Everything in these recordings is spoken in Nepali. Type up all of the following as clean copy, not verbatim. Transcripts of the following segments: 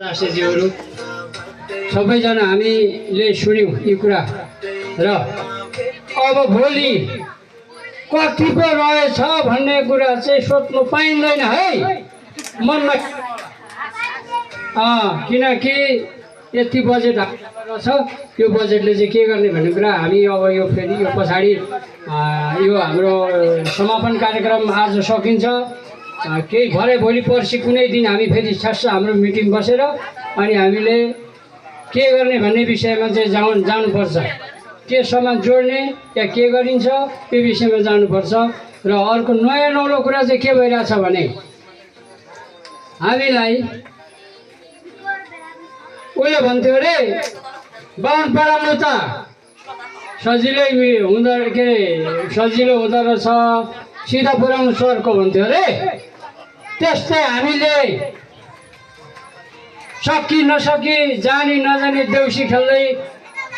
राष्ट्रजीहरू सबैजना हामीले सुन्यौँ यी कुरा र अब भोलि कति पो रहेछ भन्ने कुरा चाहिँ सोच्नु पाइँदैन है मनमा। किनकि यति बजेट छ, यो बजेटले चाहिँ के गर्ने भन्ने कुरा हामी अब यो फेरि यो पछाडि यो हाम्रो समापन कार्यक्रम आज सकिन्छ। केही भरे भोलि पर्सि कुनै दिन हामी फेरि छास हाम्रो मिटिङ बसेर अनि हामीले के गर्ने भन्ने विषयमा चाहिँ जानुपर्छ। के सामान जोड्ने या के गरिन्छ त्यो विषयमा जानुपर्छ। र अर्को नयाँ नौलो कुरा चाहिँ के भइरहेछ भने हामीलाई उसले भन्थ्यो अरे बाहुन पढाउनु त सजिलै हुँदो के अरे सजिलो हुँदो रहेछ, सिधा पुर्याउनु सरको भन्थ्यो अरे। त्यस्तै हामीले सकि नसकी जानी नजानी देउसी खेल्दै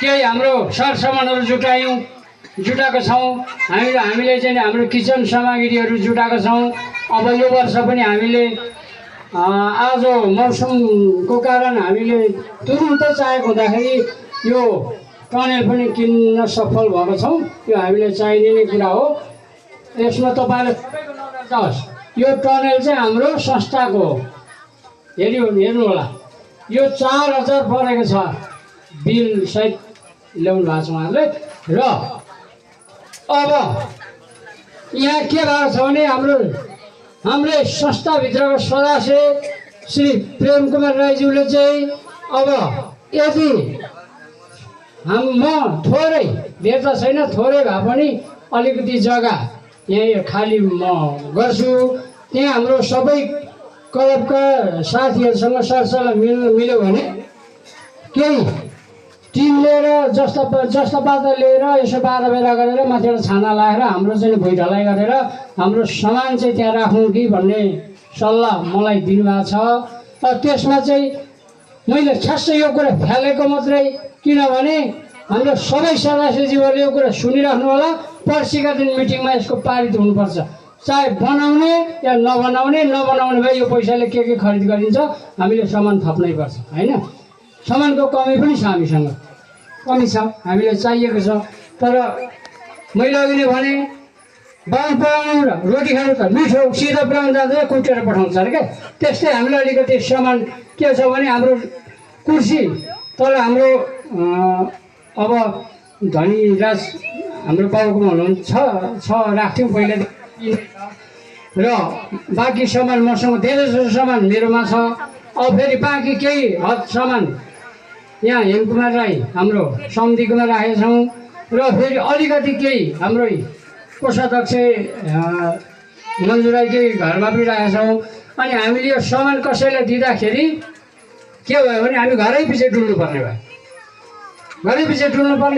केही हाम्रो सरसामानहरू जुटाएको छौँ। हामीले चाहिँ हाम्रो किचन सामग्रीहरू जुटाएको छौँ। अब यो वर्ष पनि हामीले आज मौसमको कारण हामीले तुरुन्त चाहेको हुँदाखेरि यो टनेल पनि किन्न सफल भएको छौँ। यो हामीले चाहिने नै कुरा हो। यसमा तपाईँले सबैको नजर जाओस्, यो टनेल चाहिँ हाम्रो संस्थाको हो। हेर्नु होला, यो 4000 परेको छ, बिल सहित ल्याउनु भएको छ उहाँहरूले। र अब यहाँ के भएको छ भने हाम्रो संस्थाभित्रको सदस्य श्री प्रेम कुमार राईज्यूले चाहिँ अब यदि म थोरै धेर त छैन, थोरै भए पनि अलिकति जग्गा यहाँ खाली म गर्छु, त्यहाँ हाम्रो सबै क्लबका साथीहरूसँग सरसल्लाह मिल्यो भने केही टिम लिएर जस्ता पाता लिएर यसो बाह्र बेला गरेर माथिबाट छाना लगाएर हाम्रो चाहिँ भुइँ ढलाइ गरेर हाम्रो सामान चाहिँ त्यहाँ राखौँ कि भन्ने सल्लाह मलाई दिनुभएको छ। त्यसमा चाहिँ मैले छास्सै यो कुरा फ्यालेको मात्रै, किनभने हाम्रो सबै सदस्यज्यूहरूले यो कुरा सुनिराख्नु होला। पर्सिका दिन मिटिङमा यसको पारित हुनुपर्छ। चाहे बनाउने या नबनाउने भए यो पैसाले के खरिद गरिन्छ, हामीले सामान थप्नै पर्छ होइन। सामानको कमी पनि छ, हामीसँग कमी छ, हामीले चाहिएको छ। तर मैले अघि नै भने बाहुन पढाउनु र रोटी खानु त मिठो सिधो पुऱ्याउनु जाँदैन, कुटेर पठाउँछ अरे क्या। त्यस्तै हामीले अलिकति सामान के छ भने हाम्रो कुर्सी तल हाम्रो अब धनीराज हाम्रो बाबुकोमा हुनुहुन्छ राख्थ्यौँ पहिला र बाँकी सामान मसँग धेरै जसो सामान मेरोमा छ। अब फेरि बाँकी केही हद सामान यहाँ हेमकुमार राई हाम्रो समितिकोमा राखेका छौँ। र फेरि अलिकति केही हाम्रो कोषाध्यक्ष मन्जु राईकै घरमा पनि राखेका छौँ। अनि हामीले यो सामान कसैलाई दिँदाखेरि के भयो भने हामी घरै पछि डुल्नुपर्ने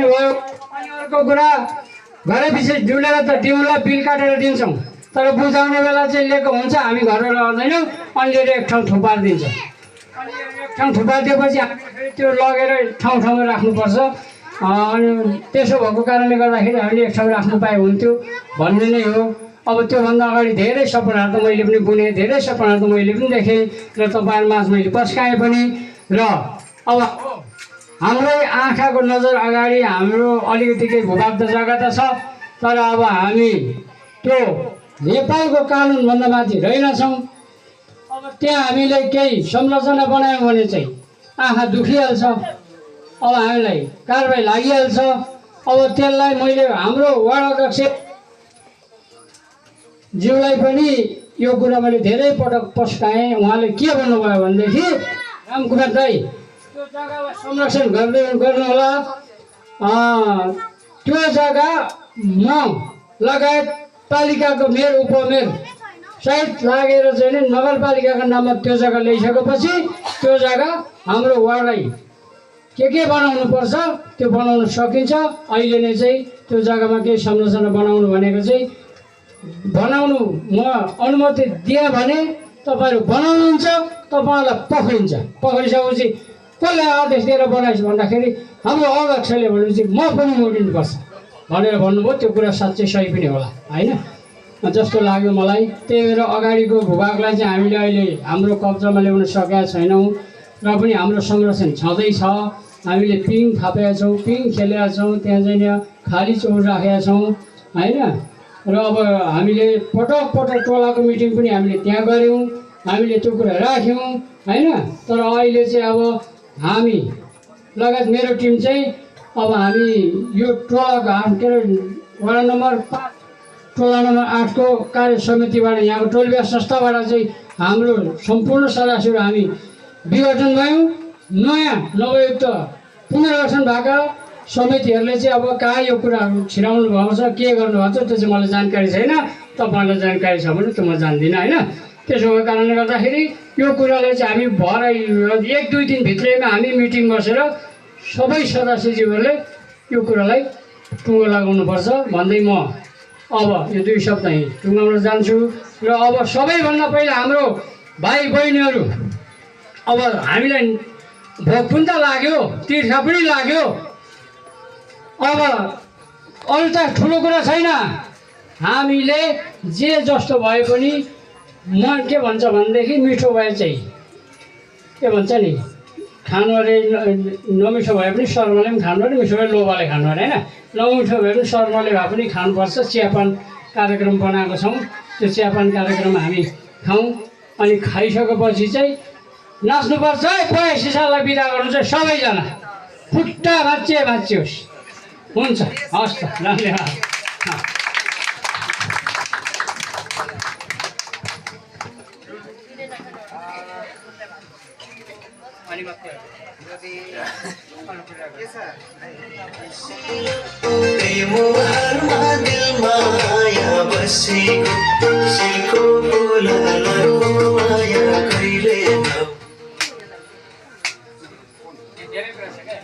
भयो। अनि अर्को कुरा, घरै पछि डुलेर त दिउँला बिल काटेर दिन्छौँ, तर बुझाउने बेला चाहिँ लिएको हुन्छ हामी घरमा लग्दैनौँ, अनि एक ठाउँ थुपारिदिन्छ। अनि एक ठाउँ थुपारिदिएपछि हामीले त्यो लगेर ठाउँमा राख्नुपर्छ। अनि त्यसो भएको कारणले गर्दाखेरि हामीले एक ठाउँ राख्नु पाए हुन्थ्यो भन्ने नै हो। अब त्योभन्दा अगाडि धेरै सपनाहरू त मैले पनि बुनेँ, धेरै सपनाहरू त मैले पनि देखेँ र तपाईँहरूमाझ मैले पस्काएँ पनि। र अब हाम्रै आँखाको नजर अगाडि हाम्रो अलिकति केही भूभाग जग्गा त छ, तर अब हामी त्यो नेपालको कानुनभन्दा माथि रहेनछौँ। अब त्यहाँ हामीले केही संरचना बनायौँ भने चाहिँ आँखा दुखिहाल्छ, अब हामीलाई कारबाही लागिहाल्छ। अब त्यसलाई मैले हाम्रो वार्ड अध्यक्ष ज्यूलाई पनि यो कुरा मैले धेरै पटक पस्काएँ। उहाँले के भन्नुभयो भनेदेखि रामकुमार दाई त्यो जग्गालाई संरक्षण गर्नु होला। त्यो जग्गा म लगायत पालिकाको मेयर उपमेयर सहित लागेर चाहिँ नि नगरपालिकाको नाममा त्यो जग्गा ल्याइसकेपछि त्यो जग्गा हाम्रो वार्डलाई के बनाउनु पर्छ त्यो बनाउन सकिन्छ। अहिले नै चाहिँ त्यो जग्गामा केही संरचना बनाउनु भनेको चाहिँ बनाउनु म अनुमति दिएँ भने तपाईँहरू बनाउनुहुन्छ, तपाईँहरूलाई पक्रिसकेपछि कसले आदेश दिएर बनाइस् भन्दाखेरि हाम्रो अध्यक्षले भनेपछि म पनि मोडिनुपर्छ भनेर भन्नुभयो। त्यो कुरा साँच्चै सही पनि होला होइन जस्तो लाग्यो मलाई। त्यही भएर अगाडिको भूभागलाई चाहिँ हामीले अहिले हाम्रो कब्जामा ल्याउन सकेका छैनौँ। र पनि हाम्रो संरक्षण छँदैछ। हामीले पिङ थापेका छौँ, पिङ खेलेका छौँ, त्यहाँ चाहिँ खाली चौर राखेका छौँ होइन। र अब हामीले पटक पटक टोलाको मिटिङ पनि हामीले त्यहाँ गऱ्यौँ, हामीले त्यो कुरा राख्यौँ होइन। तर अहिले चाहिँ अब हामी लगायत मेरो टिम चाहिँ अब हामी यो टोलाको के अरे वडा नम्बर 5 टोला नम्बर 8 को कार्य समितिबाट यहाँको टोलबिया संस्थाबाट चाहिँ हाम्रो सम्पूर्ण सदस्यहरू हामी विघटन भयौँ। नयाँ नवयुक्त पुनर्गठन भएका समितिहरूले चाहिँ अब कहाँ यो कुराहरू छिराउनु भएको छ, के गर्नुभएको छ त्यो चाहिँ मलाई जानकारी छैन। तपाईँहरूलाई जानकारी छ भने त्यो म जान्दिनँ होइन। त्यसो भएको कारणले गर्दाखेरि यो कुरालाई चाहिँ हामी भरे 1-2 दिनभित्रैमा हामी मिटिङ बसेर सबै सदस्यज्यूहरूले यो कुरालाई टुङ्गो लगाउनुपर्छ भन्दै म अब यो 2 शब्द यहीँ टुङ्गाउन जान्छु। र अब सबैभन्दा पहिला हाम्रो भाइ बहिनीहरू अब हामीलाई भोक पनि त लाग्यो, तिर्खा पनि लाग्यो। अब अरू त ठुलो कुरा छैन, हामीले जे जस्तो भए पनि म के भन्छ भनेदेखि मिठो भए चाहिँ के भन्छ नि खानु अरे, नमिठो भए पनि शर्माले पनि खानु अरे, मिठो भए लोभाले खानु अरे होइन। नमिठो भए पनि शर्माले भए पनि खानुपर्छ। चियापान कार्यक्रम बनाएको छौँ, त्यो चियापान कार्यक्रम हामी खाउँ। अनि खाइसकेपछि चाहिँ नाच्नुपर्छ है। 85 साललाई बिदा गर्नु चाहिँ सबैजना खुट्टा भाँचियोस्। हुन्छ, हस् त, धन्यवाद। धेरै कुरा छ क्या।